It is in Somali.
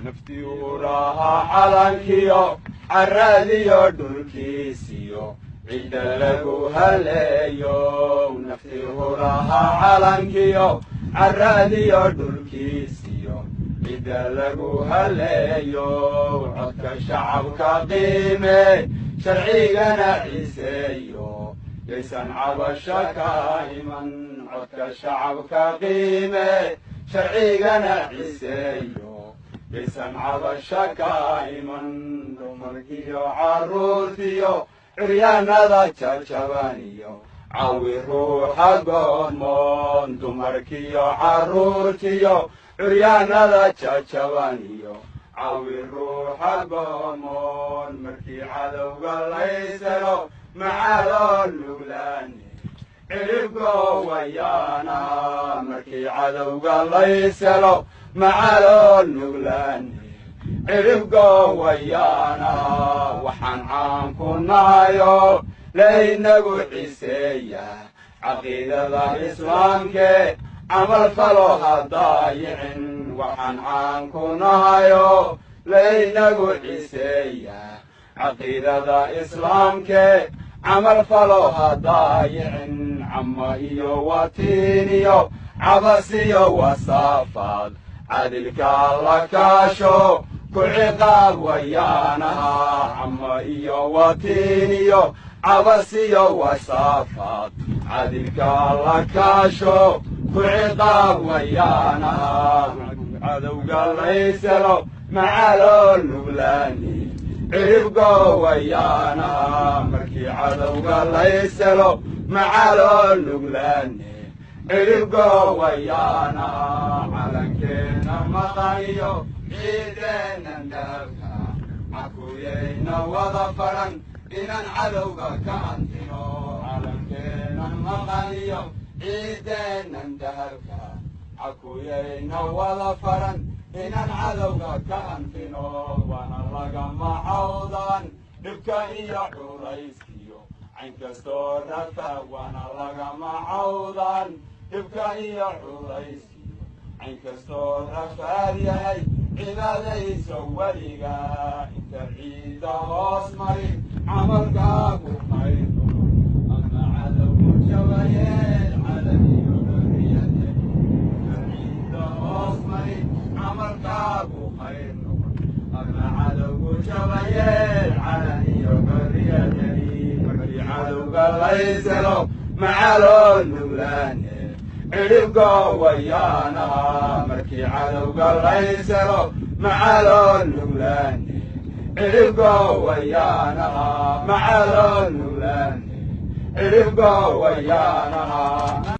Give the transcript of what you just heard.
Naftii huraha calankiyo caradiyo dhulkiisiyo cidda lagu haleeyo. Naftii huraha calankiyo caradiyo dhulkiisiyo cidda lagu haleeyo. Codka shacabka qiime, sharcigana ciiseeyo, yaysan cabasho ka iman. Codka shacabka qiime, sharcigana ciiseeyo, yaysan cabasho ka iman. Dumarkiyo carruurtiyo curyaanada jajabaniyo cawi ruuxa goomoon. Dumarkiyo carruurtiyo curyaanada jajabaniyo cawi ruuxa goomoon. Markii cadowga layselo macaloo nuglaane ciribgo wayaana. Markii cadowga layselo macaloo nuglaane ciribgo wayaana. Waxaan caan ku nahayo laynagu ciseeya caqiidada islaamke, camal falo hadaayicin. Waxaan caan ku nahayo laynagu ciseeya caqiidada islaamke, camal falo hadaayicin. Cama iyo watiiniyo cabasiyo wasaafaad, cadilka la kaasho ku ciqaab wayaanaha. Cama iyo watiiniyo cabasiyo wasaafaad, cadilka la kaasho ku ciqaab wayaanaha. Cadowga layselo macaloo nuglaani ciribgo wayaanaha. Markii cadowga layselo macaloo nuglaani ciribgo wayaanaha. Calankeena maqaniyo ciideennan dahabka cakuyayna wada faran inaan cadowga ka hantino. Calankeena maqaniyo ciideennan dahabka cakuyayna wada faran inaan cadowga ka hantino. Waana lagama cawdan dhibka iyo culayskiyo cayn kastoo rafa. Waana lagama cawdan dhibka iyo culayskiyo cayn kastoo rafaad yahay. Cibaadayso weliga inta ciidda hoos mari, camalkaagu khayro ama cadowgu jabayeel calamiyo xorriyade. Inta ciidda hoos mari, camalkaagu khayr noqon ama cadowgu jabayeel calamiyo xorriyadani. Markii cadowga layselo macaloo nuglaane ciribgo wayaanaha. Markii cadowga layselo macaloo nuglaane ciribgo wayaanaha. Macaloo nuglaane ciribgo wayaanaha.